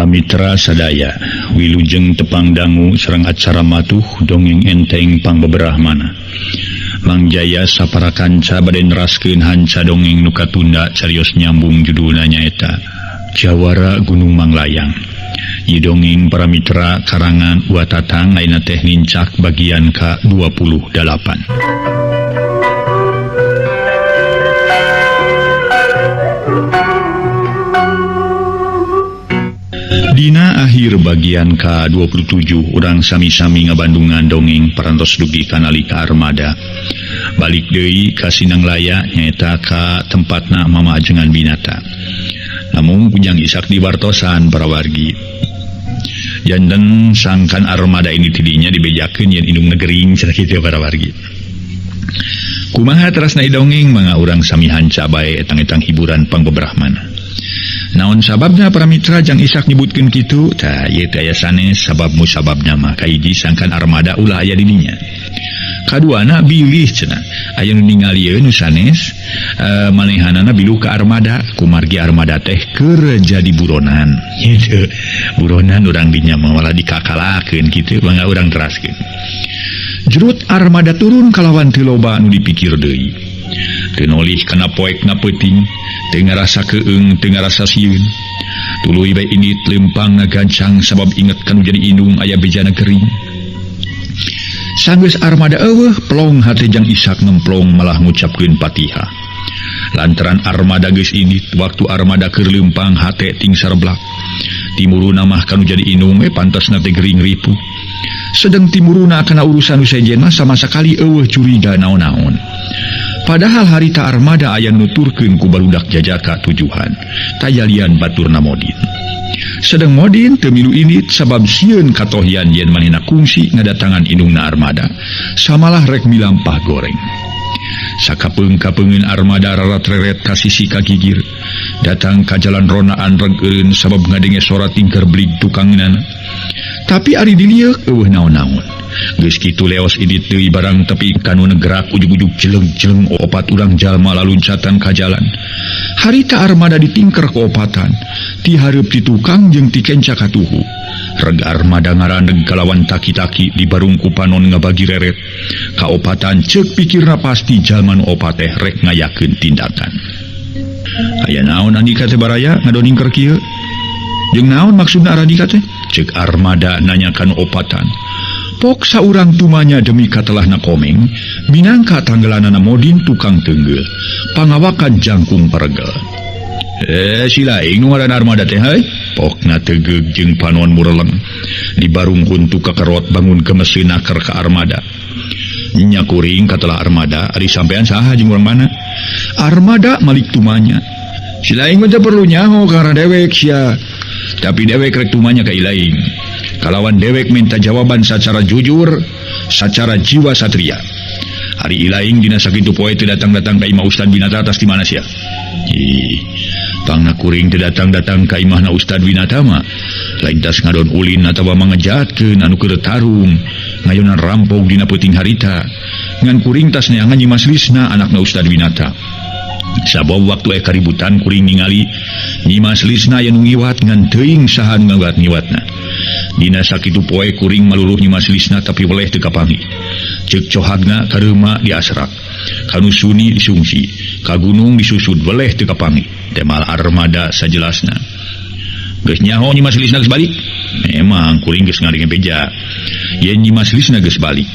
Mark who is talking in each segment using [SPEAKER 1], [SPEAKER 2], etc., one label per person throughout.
[SPEAKER 1] Para mitra sadaya wilujeng tepang dangu sareng acara matuh dongeng enteng pangbeberahmana. Mang Jaya sapara kanca bade neraskeun hanca dongeng nu katunda carios nyambung judulna nyaeta Jawara Gunung Manglayang. Ieu dongeng para mitra karangan Wa Tatang ayeuna teh nincak bagian ka-28. Dina akhir bagian ka-27 urang sami-sami ngabandungan dongeng parantos dugi kanalika armada. Balik deui ka Sinanglaya nyaeta ka tempatna Mama Ajengan Binata. Namun Kujang Isak diwartosan para wargi. Janten sangkan armada ini tidinya dibejakeun yen indung negering cenah kitu para wargi. Kumaha terasna dongeng mangga urang sami hanca bae etang-etang hiburan pangbeberahmana. Naon sababna para mitra Jang Isak nyebutkeun kitu? Tah ieu teh aya sanes sabab musababna mah kahiji sangkan armada ulah aya di dinya. Kaduana bilih cenah aya nu ningalieun nu sanes manehanana biluh ka armada kumargi armada teh keur jadi buronan. Kitu buronan urang dinya mah malah dikakalakeun kitu mangga urang teraskeun. Jurut armada turun kalawan teu loba nu dipikir deui. Teu nolih kana poekna peuting, teu ngarasa keung, teu ngarasa sieun. Tuluy bae indit lempang ngagancang sabab inget kanu jadi indung aya bejana gering. Sanggeus armada eueuh plong hate Jang Isak ngemplong malah ngucapkeun Fatihah. Lantaran armada geus indit, waktu armada keur lempang hate ting sarblak. Timuruna mah kanu jadi indung pantasna teh gering ripuh. Sedang timuruna kana urusan nu sejen mah sama sakali eueuh curiga naon-naon. Padahal harita armada aya nuturkeun ku barudak jajaka tujuhan, tayalian baturna Modin. Sedang Modin teu milu indit sabab sieun katohian yen manehna kungsi ngadatangan indungna armada, samalah rek milampah goreng. Sakapeung-kapeungeun armada rarat-reret ka sisi kagigir, datang ka jalan ronaan reg eureun sabab ngadenge sora tingker blig tukangeunana. Tapi ari dilieuk eueuh naon-naon. Geus kitu leos indit deui barang tepi kanu negerak ujug-ujug jeleng-jeleng opat urang jalma laluncatan ka jalan. Harita armada ditingker ku opatan, ti hareup ti tukang jeung ti kenca katuhu. Reg armada ngarandeg kalawan taki-taki di barung ku panon ngabagi reret. Kaopatan ceuk pikirna pasti jalma nu opat teh rek ngayakeun tindakan. Aya naon Andika teh baraya ngadoningker kieu? Jeung naon maksudna Aradika teh? Ceuk armada nanyakan opatan. Pok saurang tumanya demi katelahna komeng, minangka tanggelanana Modin tukang tenggel, pangawakan jangkung paregel. Si laing nu ngaran armada teh heuy? Pokna tegeug jeung panon mureleng. Di barung huntu kakerot bangun gemeseun naker ka armada. Nya kuring katelah armada, ari sampean saha jeung urang mana? Armada malik tumanya. Si laing mah teu perlu nyaho karena dewek sia. Tapi dewek rek tumanya ka ilaing. Kalawan dewek minta jawaban secara jujur, secara jiwa satria. Hari ilaing dina sakitu poe teu datang-datang ka imah Ustad Winata atas di mana sia? Ih, pangna kuring teu datang-datang ka imahna Ustad Winata mah. Lain tas ngadon ulin atawa mangejatkeun anu keur tarung, ngayonan rampok dina peuting harita. Ngan kuring tas neangan Nyimas Lisna anakna Ustad Winata. Sabab waktu kaributan kuring ningali Nyimas Lisna aya nu ngiwat ngan teuing saha nu ngiwat-ngiwatna. Dina sakitu poe kuring maluluh Nyimas Lisna tapi weleh teu kapanggih. Ceuk cohagna kareuma diasrak, kanu suni disungsi, ka gunung disusud weleh teu kapanggih. Temal armada sajelasna. Geus nyaho Nyimas Lisna geus balik? Memang kuring geus ngadenge beja. Yen Nyimas Lisna geus balik.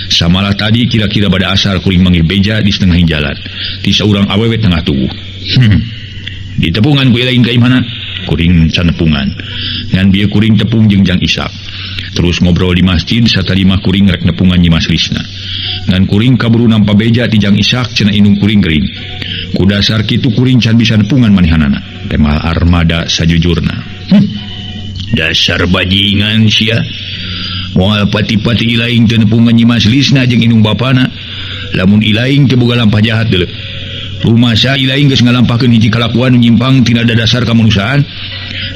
[SPEAKER 1] Samalah tadi kira-kira pada asar kuring manggih beja di setengah jalan. Ti saurang awewe tengah tubuh. Ditepungan ku ilaing ka imahna? Kuring canepungan. Ngan bieu kuring tepung jeung Jang Isak. Terus ngobrol di masjid satalima kuring rek nepungan Nyimas Lisna. Ngan kuring kaburu nampa beja ti Jang Isak cenah indung kuring gering. Ku dasar kitu kuring can bisa nepungan manehanana. Temal armada sajujurna. Dasar bajingan sia. Moal pati-pati ilaing teu nepungan Nyimas Lisna jeung indung bapana. Lamun ilaing teu boga lampah jahat deuleu. Rumasa ilaing geus ngalampahkeun hiji kalakuan nu nyimpang tina dasar kamanusiaan,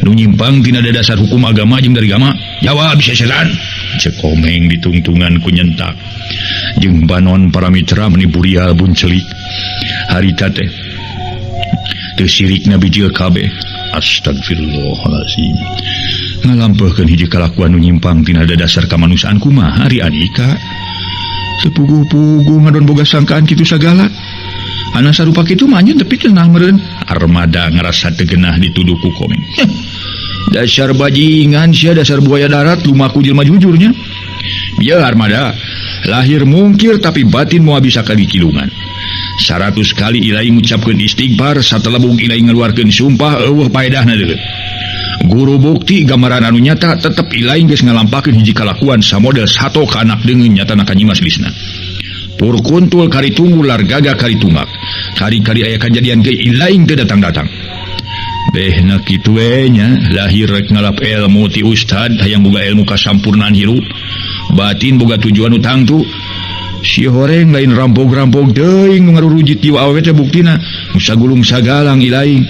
[SPEAKER 1] nu nyimpang tina dasar hukum agama jeung dari agama. Jawab sesetan. Ceuk Komeng ditungtungan ku nyentak. Jeung panon para mitra meni burial buncelik. Harita teh teu sirikna bijil kabeh. Astagfirullahalazim. Ngalampeuhkeun hiji kalakuan nu nyimpang tina dasar kamanusiaan kumaha ari Andika. Teu puguh-puguh ngadon boga sangkaan kitu sagala. Ana sarupa kitu mah anjeun tepi teu meureun. Armada ngarasa teu genah dituduh ku Komeng. Dasar bajingan sia, dasar buaya darat lumaku jelema jujurnya. Bieu Armada, lahir mungkir tapi batin moal bisa kadikilungan. 100 kali ilaing ngucapkeun istighfar, satelebung ilaing ngeluarkeun sumpah eueuh paedahna deui. Guru bukti gambaran anu nyata tetep ilaing geus ngalampahkeun hiji kalakuan samodel sato ka anak deungeun nyatana ka Nyimas Lisna. Purkuntul kari tunggul lar gagah kari tungak. Kari-kari aya kajadian ge ilaing teu datang-datang. Behna kitu we nya, lahir rek ngalap ilmu ti ustad hayang boga ilmu kasampurnaan hirup. Batin boga tujuan nu tangtu. Si horeng lain rampog-rampog teuing nu ngarurujit jiwa awewe teh buktina nu sagulung sagalang ilaing.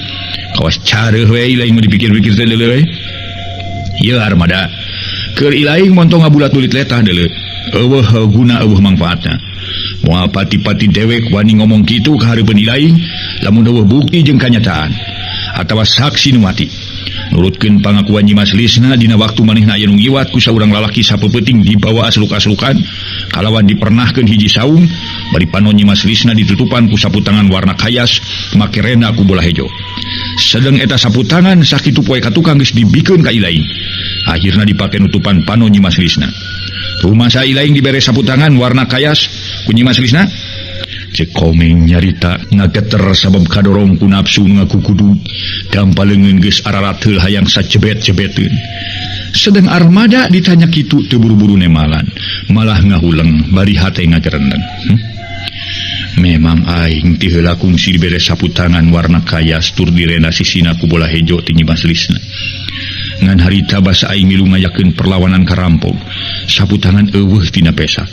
[SPEAKER 1] Kawas careuh we ilaing mah dipikir-pikir teh deuleu we. Ieu Armada keur ilaing montong ngabulat-bulit letah deuleu. Eueuh guna eueuh mangfaatna. Moal pati-pati dewek wani ngomong kitu ka hareupeun ilaing lamun eueuh bukti jeung kanyataan atawa saksi nu mati. Nurutkeun pangakuan Nyimas Lisna dina waktu manehna aya nu ngiwat ku saurang lalaki sapeupeting dibawa asluk-aslukan kalawan dipernahkeun hiji saung bari panon Nyimas Lisna ditutupan ku sapu tangan warna kayas make renda ku bola hejo. Sedeng eta sapu tangan sakitu poe ka tukang geus dibikeun ka ilaing. Akhirna dipake nutupan panon Nyimas Lisna. Rumasa ilaing dibere sapu tangan warna kayas ku Nyimas Lisna. Cek Komeng nyarita ngageter sabab kadorong ku nafsu ngakukudu dampa leungeun geus ararateul hayang sacebet-cebeteun. Sedang Armada ditanya kitu teu buru-buru nemalan, malah ngahuleng bari hate ngagerendeng. Memang aing ti heula kungsi dibere sapu tangan warna kayas tur direnda sisina ku bola hejo ti Nyimas Lisna. Ngan harita basa aing milu ngayakeun perlawanan ka rampog, sapu tangan eueuh tina pesak.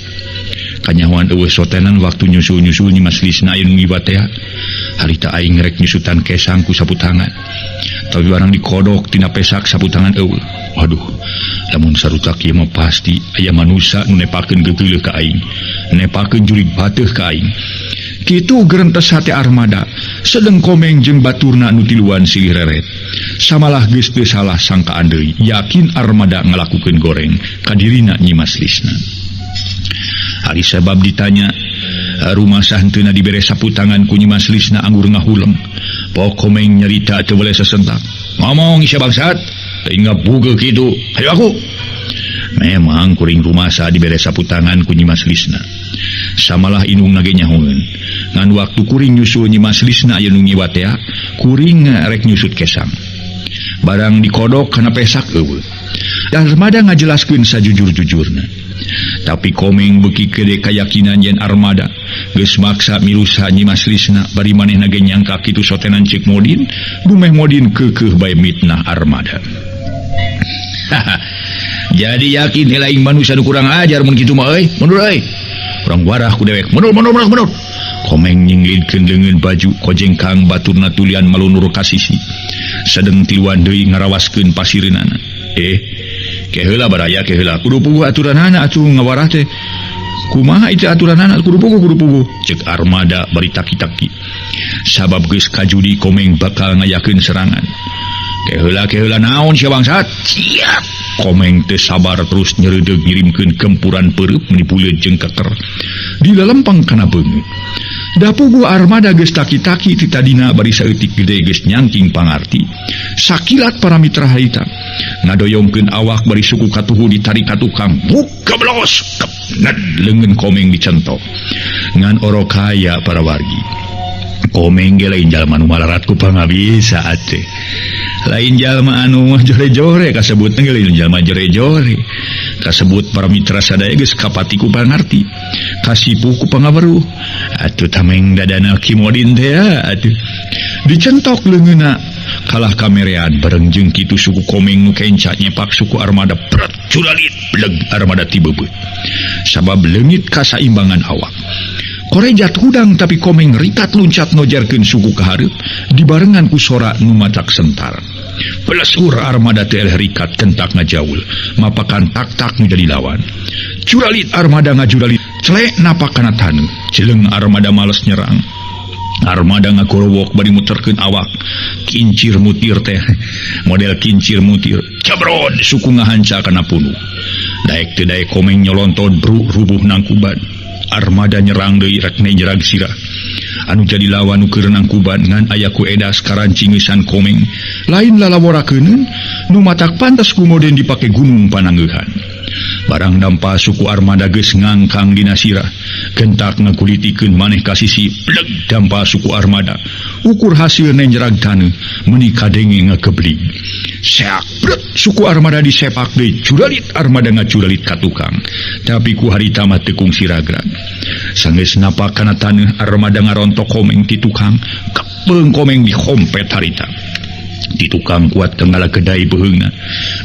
[SPEAKER 1] Kanyahoan eueuh sotenan waktu nyusul-nyusul Nyimas Lisna aya nu ngiwat tea. Harita aing rek nyusutan kesang ku sapu tangan. Tapi barang dikodok tina pesak sapu tangan eueuh. Waduh, lamun sarutak ieu mah pasti aya manusa nu nepakeun gegeuleuh ka aing, nepakeun jurig bateuh ka aing. Kitu gerentes hate Armada, sedeng Komeng jeung baturna nu tiluan silih reret. Samalah geus teu salah sangkaan deui, yakin Armada ngalakukeun goreng ka dirina Nyimas Lisna. Ari sabab ditanya, rumasa henteuna dibere sapu tangan ku Nyimas Lisna anggur ngahuleng. Pok Komeng nyarita teu boleh sesentak. Ngomong sia bangsat, teuing ngabugeuk kitu. Hayu aku. Memang kuring rumasa dibere sapu tangan ku Nyimas Lisna. Samalah indungna ge nyahoeun. Ngan waktu kuring nyusul Nyimas Lisna aya nu ngiwat tea, kuring rek nyusut kesang. Barang dikodok kana pesak eueuh. Armada ngajelaskeun sajujur-jujurna. Tapi Komeng beuki gede kayakinan yen Armada geus maksa milusa Nyimas Lisna bari manehna ge nyangka kitu sotenan ceuk Modin, dumeh Modin keukeuh bae mitnah Armada. Jadi yakin lain manusia nu kurang ajar mun kitu mah euy, mundur euy. Urang warah ku dewek, mundur mundur mundur mundur. Komeng nyinglidkeun leungeun baju kojengkang baturna tulian malunur ka sisi. Sedeng tiluan deui ngarawaskeun pasireunana. Keheula baraya keheula kudu puguh aturanana atuh ngawarah teh. Kumaha itu aturanana kudu puguh kudu puguh. Ceuk Armada bari taki-taki. Sabab geus kajudi Komeng bakal ngayakeun serangan. Keheula keheula naon sia bangsat? Siap. Komeng teu sabar terus nyereudeuh ngirimkeun gempuran peureub menipuleun jeung keker. Di lalempang kana beungeut. Da puguh Armada geus taki-taki ti tadina bari saeutik gede geus nyangking pangarti. Sakilat para mitra harita ngadoyongkeun awak bari suku katuhu ditarik ka tukang. Buka belos kepned leungeun Komeng dicentok. Ngan orok kaya para wargi. Komeng ge lain jalma nu malarat ku pangabisa atuh. Lain jalma anu jore-jore kasebut ge lain jalma jore-jore. Kasebut para mitra sadaya geus kapati ku pangarti. Kasipu ku pangaweruh. Atuh tameng dadana Ki Modin teh atuh. Dicentok leungeunna kalah kamerean bareng jeung kitu suku Komeng nu kenca nyepak suku Armada pret curalit bleg Armada tibebeut. Sabab leungit kasaimbangan awak. Korejat hudang tapi Komeng rikat luncat nojarkeun suku ka hareup dibarengan ku sora nu matak sentar. Pelesur Armada teh eleh rikat kentak ngajaul, mapakan tak-tak nu jadi lawan. Curalit Armada ngajuralit, celek napak kana taneuh, jeleng Armada males nyerang. Armada ngagorowok bari muterkeun awak. Kincir mutir teh. Model kincir mutir. Cabrod suku ngahanca kana punuk. Daek teu daek Komeng nyolontod bru rubuh nangkuban. Armada nyerang deui rek nyerang sirah. Anu jadi lawan nu keur nangkuban ngan aya ku edas karancingisan Komeng. Lain lalaworakeuneun nu matak pantes ku moden dipake gunung pananggeuhan. Barang dampa suku armada geus ngangkang dina sirah. Gentak ngagulitikeun maneh ka sisi bleg dampa suku armada. Ukur hasil nenjerag taneuh meuni kadenge ngageblig. Seak brek suku armada disepak deui curalit armada ngacuralit ka tukang. Tapi ku harita mah teu kungsi ragrag. Sanggeus napak kana taneuh armada ngarontok Komeng ti tukang. Kepeung Komeng dihompet harita. Di tukang kuat tenggala kedai beheungna.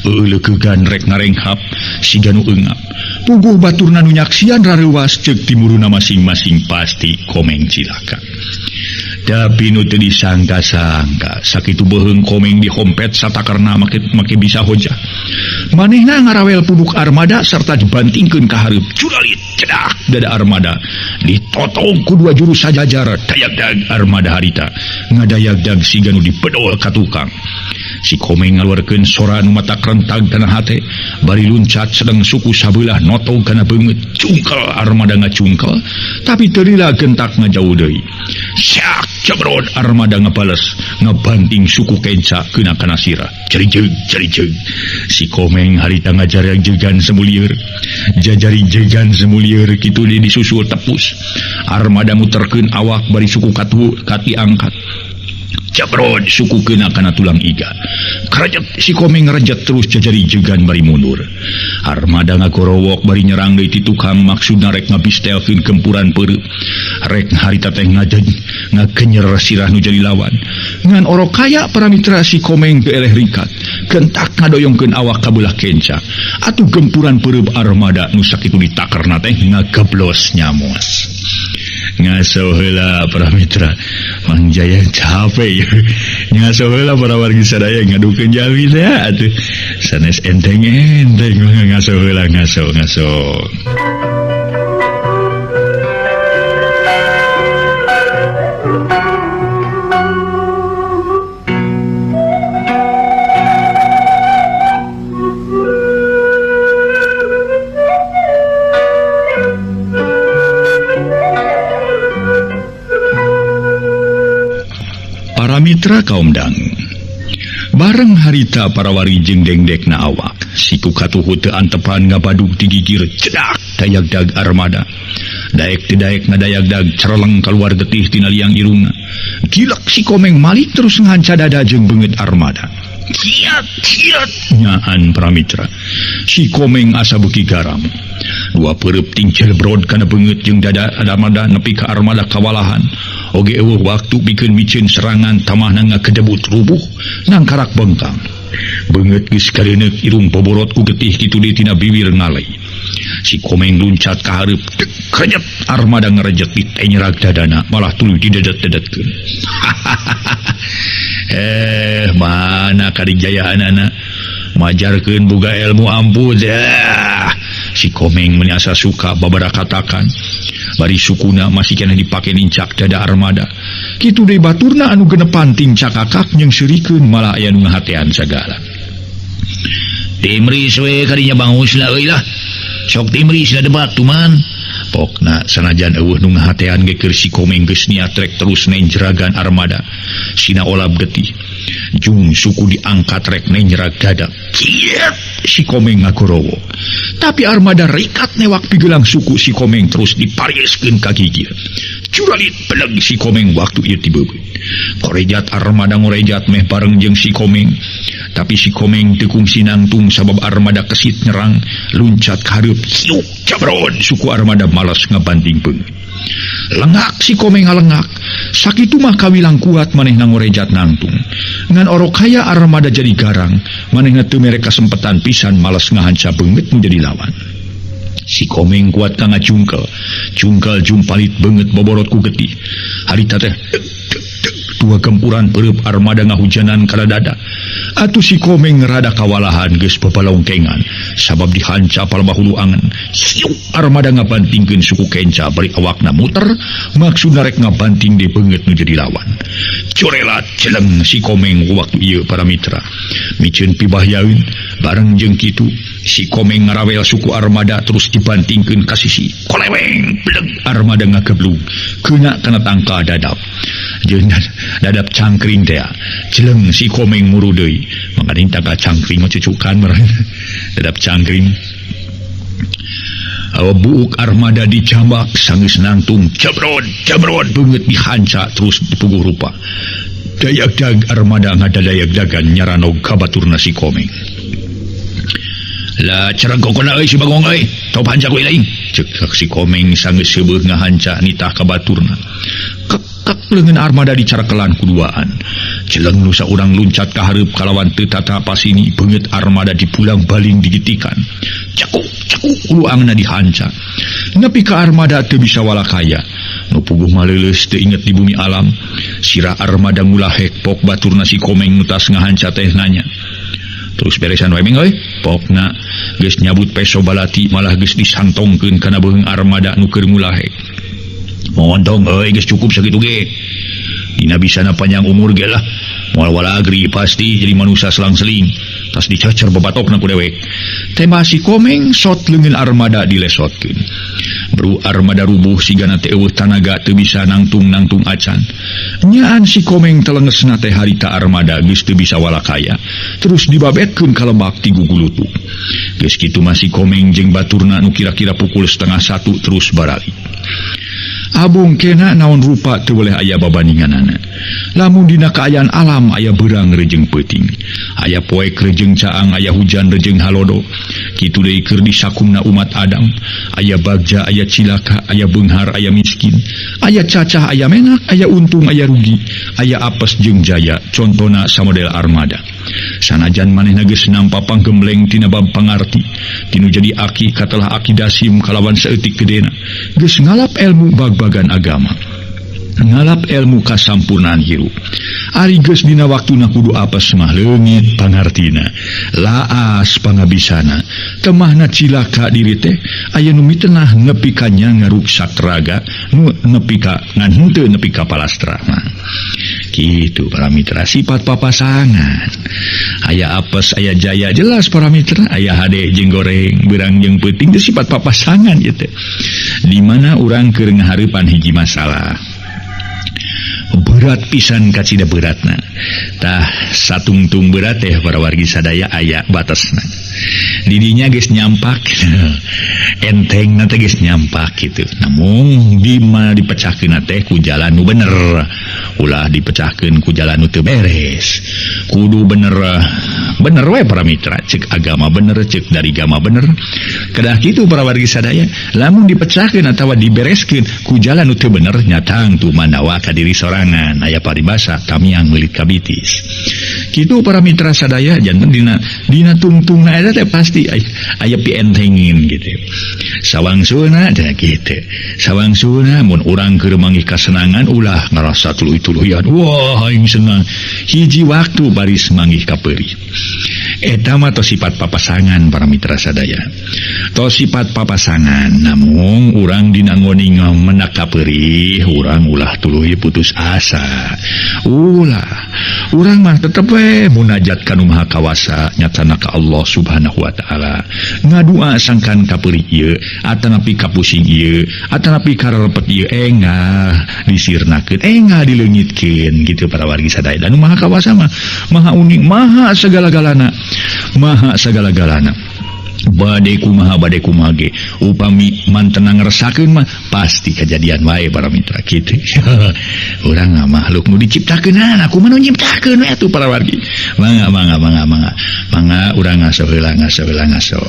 [SPEAKER 1] Euleukeugan rek ngarenghap siga nu eungap. Puguh baturna nu nyaksian rareuwas ceuk timuruna masing-masing pasti Komeng cilaka. Tapi nu teu disangka-sangka sakitu beuheung Komeng dihompet satakerna make bisa hojah. Manehna ngarawel punuk armada sarta dibantingkeun ka hareup. Curalit cedak dada armada. Ditotong ku dua jurus sajajar dayag-dag armada harita. Ngadayag-dag siga nu dipedol ka tukang. Si Komeng ngaluarkeun sora nu matak rentag kana hate, bari luncat sedeng suku sabelah notog kana beungeut. Cungkel armada ngacungkel, tapi teu lila gentak ngajauh deui. Syak cebrod armada ngabales, ngabanting suku kenca keuna kana sirah. Jerijeug jerijeug. Si Komeng harita ngajarjegan semulieur. Jajarijegan semulieur kitu deui disusul tepus. Armada muterkeun awak bari suku katu kati angkat. Jabrod suku kena kana tulang iga. Kerajet si Komeng ngerejet terus jajari jegan bari mundur. Armada ngagorowok bari nyerang deui ti tukang maksudna rek ngabistelkeun gempuran peureup. Rek harita teh ngagenyer sirah nu jadi lawan. Ngan orok kaya para mitra si Komeng teu eleh ringkat. Gentak ngadoyongkeun awak ka beulah kenca. Atuh gempuran peureup armada nu sakitu ditakerna teh ngageblos nyamos. Ngaso heula para mitra. Mang Jaya capek ya. Ngaso heula para wargi sadaya ngadukeun jalmi teh atuh. Sanes enteng-enteng ngaso heula ngaso ngaso. Mitra kaum dangu. Bareng harita para wari jeung dengdekna awak, siku katuhu teu antepan ngabadug ti gigir cedak dayagdag armada. Daek teu daek ngadayagdag cereleng kaluar getih tina liang irungna. Gilek si Komeng malik terus ngahanca dada jeung beungeut armada. Kiat kiat nyaan para mitra. Si Komeng asa beuki garam. Dua peureub tingcel brod kana beungeut jeung dada armada nepi ka armada kawalahan. Oge eueuh waktu pikeun miceun serangan tamahna ngakedebut rubuh nangkarak bengkang. Beungeut geus kareuneuk irung boborot ku getih kitu deui tina bibir ngalei. Si Komeng luncat ka hareup dek rejet armada ngarejet ditenyerak dadana malah tuluy didedet-dedetkeun. Mana kadijayaanana majarkeun boga ilmu ampuh dah. Si Komeng meni asa suka babara katakan. Bari sukuna masih keneh dipake nincak dada armada. Kitu deui baturna anu genepan tincak akak jeung seurikeun malah aya nu ngahatean sagala. Timris we kadinya bangusna euy lah. Sok timris da debat tuman. Pokna sanajan eueuh nu ngahatean ge keur si Komeng geus niat rek terus nenjeragan armada. Sina olab getih. Jung suku diangkat rek nenjerag dada. Kiet si Komeng ngagorowo. Tapi armada rikat newak pigelang suku si Komeng terus diparieskeun ka gigir. Curalit beleg si Komeng waktu ieu tibeubeut. Korejat armada ngorejat meh bareng jeung si Komeng. Tapi si Komeng teu kungsi nangtung sabab armada kesit nyerang luncat ka hareup hiuk cabrod suku armada malas ngabanting beungeut. Lengak si Komeng ngalengak. Sakitu mah kawilang kuat manehna ngorejat nangtung. Ngan orok kaya armada jadi garang, manehna teu mere kasempetan pisan malas ngahanca beungeut nu jadi lawan. Si Komeng kuat ka ngacungkel. Cungkel jumpalit beungeut boborot ku getih. Harita teh deg deg deg Dua gempuran pereup armada ngahujanan kana dada. Atuh si Komeng rada kawalahan geus babalongkengan sabab dihanca palebah hulu angen. Siuk armada ngabantingkeun suku kenca bari awakna muter maksudna rek ngabanting di beungeut nu jadi lawan. Corelat celeng si Komeng waktu ieu para mitra. Miceun pibahyaeun bareng jeung kitu si Komeng ngarawel suku armada terus dibantingkeun ka sisi. Koleweng bleg armada ngageblug kena kana tangka dadap. Jeung dadap cangkring teh. Celeng si Komeng muru deui. Mangkaning tangka cangkring mah cucukan meureun. Dadap cangkring. Buuk armada dicambak sanggeus nangtung jebrod jebrod beungeut dihanca terus dipuguh rupa. Dayag-dag armada ngadadayag-dagan nyaranog ka baturna si Komeng. Lah cereng kokona euy si Bagong euy, top hanca ku lain. Cek si Komeng sanggeus seubeuh ngahanca nitah ka baturna. Kek leungeun armada dicarakelan kuduaan. Celeng nu saurang luncat ka hareup kalawan teu tata pasini beungeut armada dipulang baling digitikan. Cekuk cekuk hulu angeunna dihanca. Nepi ka armada teu bisa walakaya. Nu puguh maleuleus teu inget di bumi alam. Sirah armada ngulahek pok baturna si Komeng nu tas ngahanca teh nanya. Terus beresan wae meng euy, pokna geus nyabut peso balati malah geus disantongkeun kana beuheung armada nu keur ngulahek. Montong euy geus cukup sakitu ge. Dina bisana panjang umur ge lah. Moal walagri pasti jadi manusia selang-seling. Tas dicacer babatokna ku dewek. Tema si Komeng sot leungeun armada dilesotkeun. Bru armada rubuh sigana teh eueuh tanaga teu bisa nangtung-nangtung acan. Nyaan si Komeng telengesna teh harita armada geus teu bisa walakaya. Terus dibabetkeun ka lembak ti gugulutuk. Geus kitu mah si Komeng jeung baturna nu kira-kira pukul 12:30 terus baralik. Abung kena naon rupa teu boleh aya babandinganana. Lamun dina kaayaan alam aya beurang reujeng peuting, aya poek reujeng caang, aya hujan reujeng halodo. Kitu deui keur disakumna umat Adam, aya bagja, aya cilaka, aya beunghar, aya miskin, aya cacah, aya menak, aya untung, aya rugi, aya apes jeung jaya, contona samodel armada. Sanajan manehna geus nampa panggembleng tina bab pangarti, tinu jadi aki katelah aki dasim kalawan saeutik gedena, geus ngalap ilmu bag-bagan agama, ngalap ilmu kasampurnaan hirup. Ari geus dina waktuna kudu apes mah leungit pangartina, laas pangabisana, temahna cilaka diri teh aya nu mitenah nepi ka ngaruksak raga, nu nepi ka ngan henteu nepi ka palastra mah. Kitu para mitra sifat papasangan. Aya apes aya jaya jelas para mitra, aya hade jeung goreng, beurang jeung peuting teh sifat papasangan ieu teh. Di mana urang keur ngahareupan hiji masalah. Berat pisan kacida beratna. Tah satungtung berat teh para wargi sadaya aya batasna. Didinya geus nyampak. Entengna teh geus nyampak kitu. Namun di mana dipecahkeun teh ku jalan nu bener. Ulah dipecahkeun ku jalan nu teu beres. Kudu bener bener we para mitra, cek agama bener, cek dari agama bener. Kedah kitu para wargi sadaya, lamun dipecahkeun atawa dibereskeun ku jalan nu teu bener nyatang tu manawa ka diri sorangan. Aya paribasa tamiang meulit kabitis. Kitu para mitra sadaya janten dina tungtungna eta teh pasti aya pientengin gitu. Sawangsulna teh kitu. Sawangsulna mun urang keur manggih kasenangan ulah ngarasa tuluy-tuluyan. Wah aing senang. Hiji waktu baris manggih kapeurih. Eta mah tos sifat papasangan para mitra sadaya. Tos sifat papasangan namung urang dina ngoning menak kapeurih urang ulah tuluy putus asa. Ulah urang mah tetep we munajat ka Nu Maha Kawasa nyatana ka Allah Subhanahu wa taala. Ngadua sangkan kapeurih ieu atanapi kapusing ieu atanapi karepet ieu engah disirnakeun engah dileungitkeun gitu para wargi sadaya. Dan Nu Maha Kawasa mah maha uning, maha segala-galana. Maha segala-galana. Bade kumaha ge upami mantena ngresakeun mah pasti kejadian wae para mitra kitu. Urang mah makhluk nu diciptakeun, aku mah nu nyiptakeun we atuh para wargi. Mangga mangga mangga mangga. Mangga urang ngaso heula ngaso heula ngaso.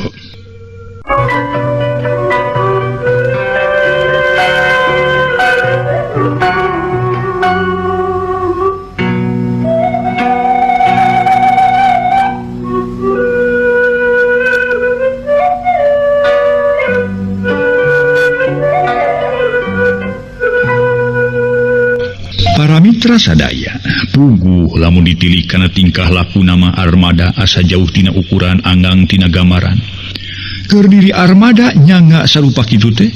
[SPEAKER 1] Para mitra sadaya, Puguh lamun ditilik kana tingkah laku nama Armada asa jauh tina ukuran anggang tina gambaran. Keur diri Armada nyangga sarupa kitu teh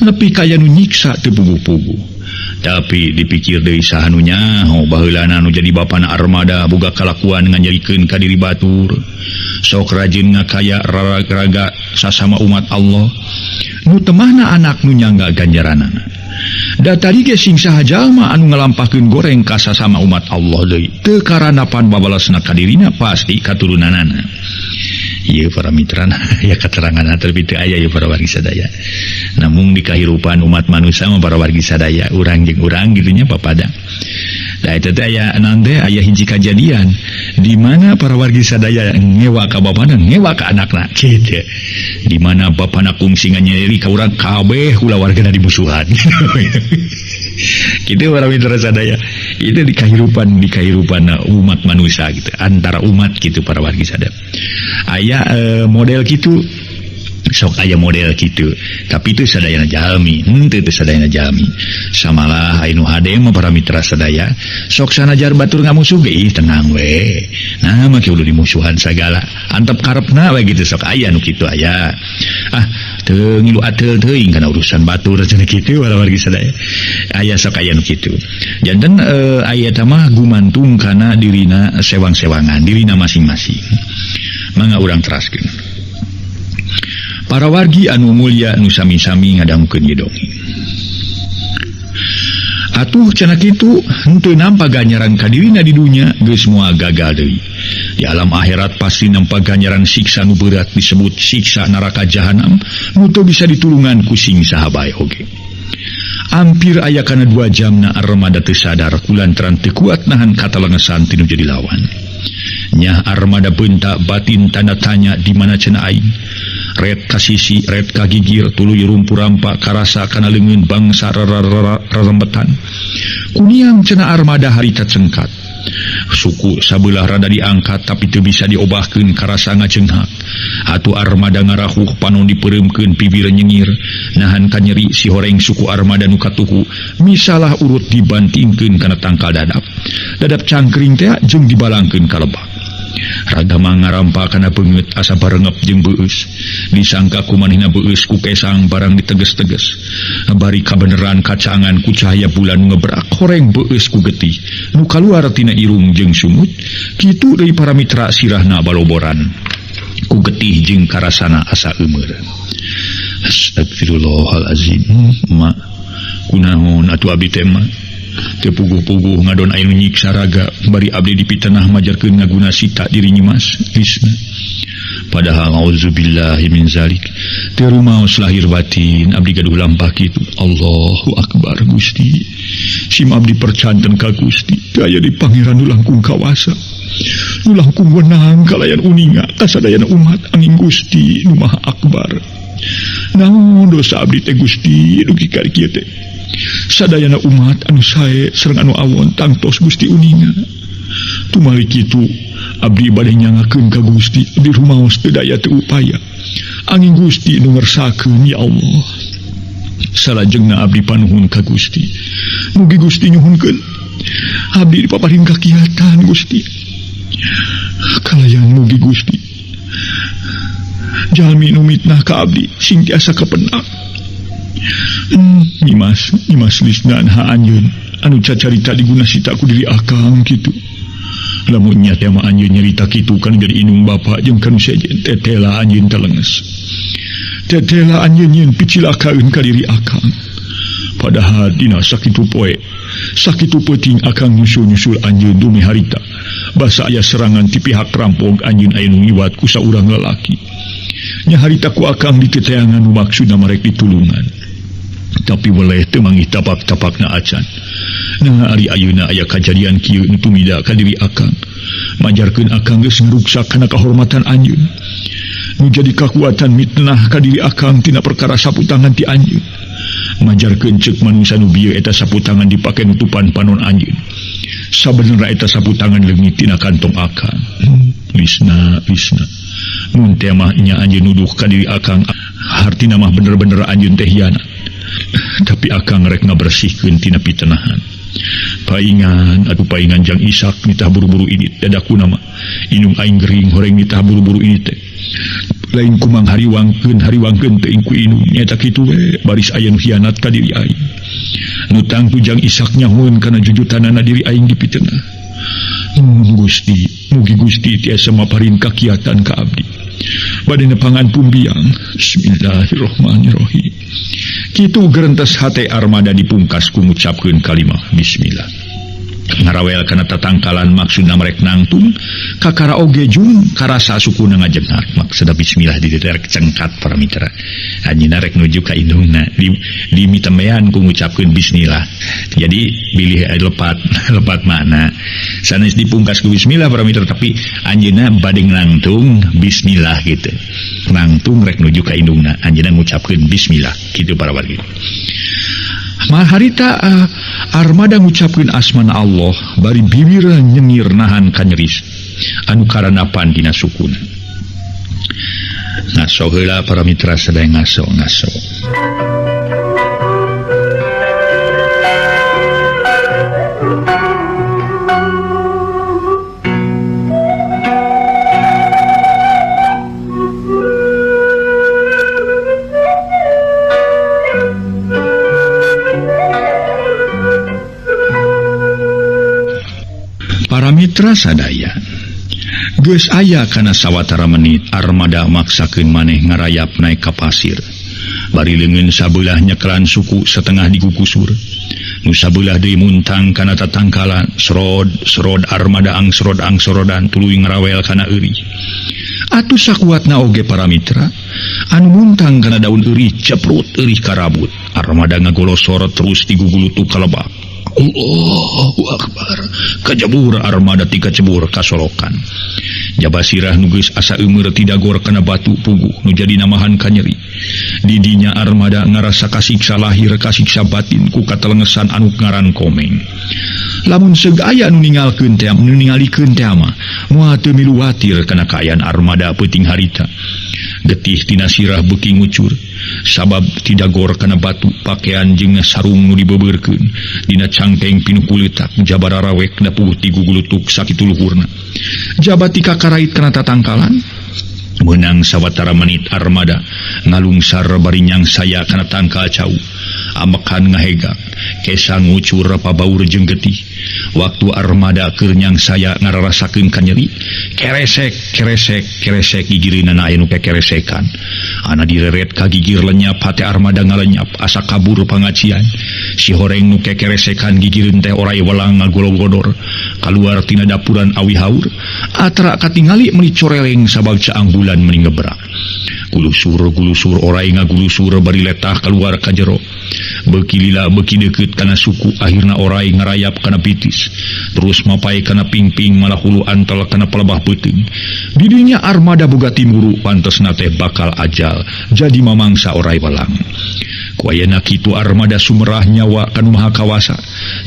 [SPEAKER 1] nepi kaya nu nyiksa teu puguh-puguh. Tapi dipikir deui saha nu nyaho baheulana nu jadi bapana Armada boga kalakuan nganyerikeun ka diri batur. Sok rajin ngakaya raraga sasama umat Allah. Nu temahna anak nu nyangga ganjaranana. Da tadi ge sing saha jalma anu ngalampahkeun goreng ka sasama umat Allah deui. Teu karanapan babalesna ka dirina pasti katurunanana. Ieu para mitra ya keterangan tapi teu aya ieu para wargi sadaya. Namun di kahirupan umat manusia mah para wargi sadaya urang jeung urang kitu nya papada. Da eta teh aya naon teh aya hiji kajadian di mana para wargi sadaya ngewa ka bapana ngewa ka anakna kitu. Di mana bapana kungsi nganyeri ka urang kabeh kulawargana dimusuhan. Kitu para mitra sadaya. Itu di kehidupan umat manusia gitu, antara umat gitu para wargi sadaya. Aya model gitu sok aya model gitu tapi itu sadayana jalmi henteu teu sadayana jalmi samalah anu hade mah para mitra sadaya sok sanajar batur ngamusuh ge ih tenang we nah mah kudu dimusuhan sagala antep karepna we gitu sok aya nu kitu aya ah teu ngilu ateul teuing kana urusan batur cenah kitu para wargi sadaya aya sok aya nu kitu janten aya teh mah gumantung kana dirina sewang-sewangan dirina masing-masing. Mangga urang teraskeun. Para wargi anu mulia nu sami-sami ngadangukeun ieu dongeng. Atuh cenah kitu henteu nampa ganjaran ka dirina di dunya geus moal gagal deui. Di alam akhirat pasti nampa ganjaran siksa nu berat disebut siksa neraka jahanam nu teu bisa ditulungan ku sing saha bae oge. Hampir aya kana 2 jamna Armada teu sadar kulantaran teu kuat nahan katalengesan ti nu jadi lawan. Nyah Armada bentak batin tanda tanya di mana cenah aing. Ret ka sisi, ret ka gigir, tuluy rumpu rampa karasa kana leungeun bangsa rarembetan. Kuniang cenah Armada harita cengkat. Suku sabelah rada diangkat tapi teu bisa diobahkeun karasa ngacenghak. Atuh Armada ngarahuh panon dipereumkeun bibir nyengir. Nahan kanyeri si horeng suku Armada nu katuhu misalah urut dibantingkeun kana tangkal dadap. Dadap cangkring teh jeung dibalangkeun ka lebak. Raga mangarampa kana beungeut asa barengep jeung beueus. Disangka ku manehna beueus ku kesang barang diteges-teges. Bari kabeneran kacangan ku cahaya bulan ngebrak horeng beueus ku getih. Nu kaluar tina irung jeung sungut, kitu deui para mitra sirahna baloboran. Ku getih jeung karasana asa eumeur. Astagfirullahalazim. Ma kunaon atuh abdi teh mah? Teu puguh-puguh ngadon anu nyiksa raga bari abdi dipitenah majarkeun ngaguna sita diri Nyimas Lisna. Padahal auzubillahi min zalik. Teu rumaos lahir batin abdi gaduh lampah kitu. Allahu akbar Gusti. Sim abdi percanten ka Gusti. Teu aya di pangeran nu langkung kawasa. Nu langkung wenang kalayan uninga kasadayana umat angin Gusti nu Maha Akbar. Naon dosa abdi teh Gusti dugi ka kieu teh. Sadayana umat anu sae sareng anu awon tangtos Gusti uninga. Tumali kitu abdi bade nyangakeun ka Gusti abdi rumaos teu daya teu upaya. Angin Gusti nu ngersakeun ya Allah. Salajengna abdi panuhun ka Gusti. Mugi Gusti nyuhunkeun abdi dipaparin kakiatan Gusti. Kalayan mugi Gusti. Jalmi nu mitnah ka abdi sing tiasa kapenak. Nyimas, Nyimas Lisna ha anjeun anu cacarita diguna sita ku diri akang kitu. Lamun nya teh mah anjeun nyarita kitu kan jadi inung bapa jeung kanu sejen tetela anjeun telenges. Tetela anjeun nyeun picilakaeun ka diri akang. Padahal dina sakitu poe, sakitu peuting akang nyusul-nyusul anjeun dumi harita. Basa aya serangan ti pihak rampok anjeun aya nu ngiwat ku saurang lalaki. Nya harita ku akang diteteangan nu maksudna marek ditulungan. Tapi weleh teu manggih tapak-tapakna acan. Nah ari ayeuna aya kajadian kieu nu tumida ka diri akang. Majarkeun akang geus ngaruksak kana kahormatan anjeun. Nu jadi kakuatan mitnah ka diri akang tina perkara sapu tangan ti anjeun. Majarkeun ceuk manusa nu bieu eta sapu tangan dipake nutupan panon anjeun. Sabenerna eta sapu tangan leungit tina kantong akang. Lisna, Lisna. Mun teh mah nya anjeun nuduh ka diri akang, hartina mah bener-bener anjeun teh hianat. Tapi akang rek ngabersihkeun tina pitenahan. Paingan atuh paingan Jang Isak nitah buru-buru ini dadaku nama inung aing gering horeng nitah buru-buru ini teh lain kumang hariwangkeun teuing ku inung nyata kitu we baris aya nu hianat ka diri aing nu tangtu Jang Isak nyahoeun kana jujutanana diri aing dipitenah. Nuhun Gusti, mugi Gusti tiasa maparin kakiatan ka abdi bade nepangan pumbiang. Bismillahirrahmanirrahim. Kitu gerentes hate armada dipungkas ku ngucapkeun kalimah bismillah. Ngarawel kana tatangkalan maksudna merek nangtung kakara oge jung karasa sukuna ngajengak maksudna bismillah di dieu rek cengkat para mitra anjeunna rek nuju ka indungna di mitemean ku ngucapkeun bismillah. Jadi bilih lepat lepat makna sanes dipungkas ku bismillah para mitra tapi anjeunna bade nangtung bismillah gitu nangtung rek nuju ka indungna anjeunna ngucapkeun bismillah kitu para wargi. Harita armada ngucapkeun asmana Allah bari bibir nyengir nahan kanyeris anu karanapan dina sukuna. Ngaso heula para mitra sadaya ngaso ngaso. Para mitra sadaya geus aya kana sawatara menit armada maksakeun maneh ngarayap naik ka pasir bari leungeun sabelah nyekelan suku setengah digugusur nu sabelah deui muntang kana tatangkalan serod serod armada angsrod angsrodan tuluy ngarawel kana eurih. Atuh sakuatna oge para mitra anu muntang kana daun eurih ceprut eurih karabut armada ngagolosor terus digugulutuk ka lebak. Allahu Akbar. Kajebur armada tika cebur kasolokan. Jaba sirah nu geus asa eumeur tidagor kana batu puguh nu jadi namahan kanyeri. Didinya armada ngarasa kasiksa lahir kasiksa batin ku katelengesan anu ngaran komeng. Lamun seug aya nu ningalkeun teh nu ningalikeun teh mah moal teu milu watir kana kaayaan armada peuting harita. Getih tina sirah beuki ngucur sabab tidagor kana batu pakaian jeung sarung nu dibebeurkeun dina cangkeng pinuh kuleutak jabara rawek da puguh tigugulutuk sakitu luhurna. Jaba ti kakarait kana tatangkalan meunang sawatara menit armada ngalungsar bari nyangsaya kana tangkal cau amekan ngahegak kesa ngucur pabaur jeung getih. Waktu armada keur nyangsaya ngararasakeun kanyeri keresek keresek keresek gigireunana aya nu kekeresekan ana direret ka gigir lenyap hate armada ngalenyap asa kabur pangacian si horeng nu kekeresekan gigireun teh orai welang ngagologodor kaluar tina dapuran awi haur atra katingali meuni coreleng sabab caang bulan meuni ngebrak gulusur gulusur orai ngagulusur bari letah kaluar ka jero beuki lila beuki deukeut kana suku akhirna orai ngarayap kana pitis terus mapai kana pingping malah hulu antel kana pelebah peuting didinya armada boga timuru pantesna teh bakal ajal jadi mamangsa orai welang. Ku ayeuna kitu armada sumerah nyawa kanu maha kawasa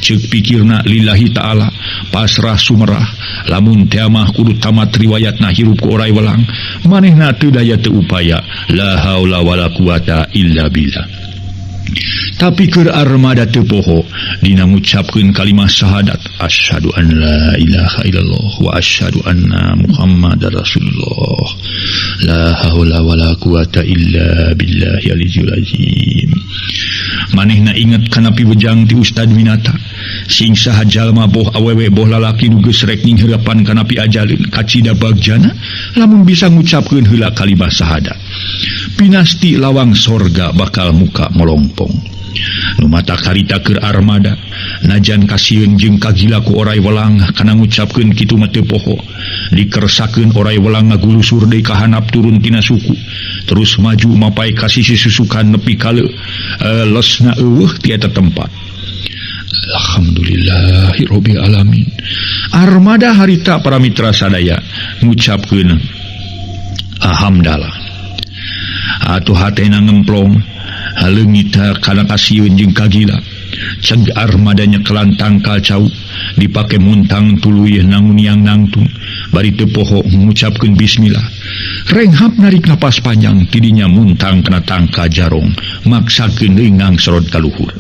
[SPEAKER 1] ceuk pikirna lillahi ta'ala pasrah sumerah lamun teh mah kudu tamat riwayatna hirup ku orai welang manehna teu daya teu upaya la haula wala quwata illa billah. Tapi keur armada teu poho dina ngucapkeun kalimah syahadat asyhadu an la ilaha illallah wa asyhadu anna muhammadar rasulullah la haula wala quwata illa billahi aliyyil azim. Manehna inget kana piwejang ti Ustad Winata sing saha jalma boh awewe boh lalaki nu geus rek nyingheurapan kana piajaleun kacida bagjana lamun bisa ngucapkeun heula kalimah syahadat pinasti lawang sorga bakal muka molongpong. Nu mata karita keur armada najan kasieun jeung kagila ku orai welang kana ngucapkeun kitu mah teu poho dikersakeun orai welang ngagulusur deui ka handap turun tina suku terus maju mapai ka sisi susukan nepi ka lesna eueuh ti eta tempat. Alhamdulillahirabbil alamin. Armada harita para mitra sadaya ngucapkeun alhamdulillah. Atuh hatena ngemplong haleungit kana kasieun jeung kagila ceg armada nyekelan tangkal cau dipake muntang tuluy nanguniang nangtung bari teu poho ngucapkeun bismillah renghap narik napas panjang tidinya muntang kana tangkal jarong maksakeun deui ngangsorot ka luhur.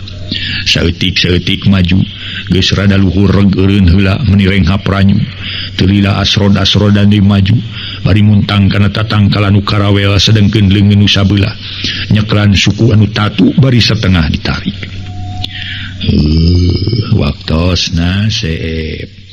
[SPEAKER 1] Saeutik-saeutik maju Geus rada luhur reg eureun heula meni renghap ranyu. Teu lila asrod-asrodan deui maju bari muntang kana tatangkalan nu karawel sedengkeun leungeun nu sabelah. Nyeklan suku anu tatu bari setengah ditarik. Waktosna seep.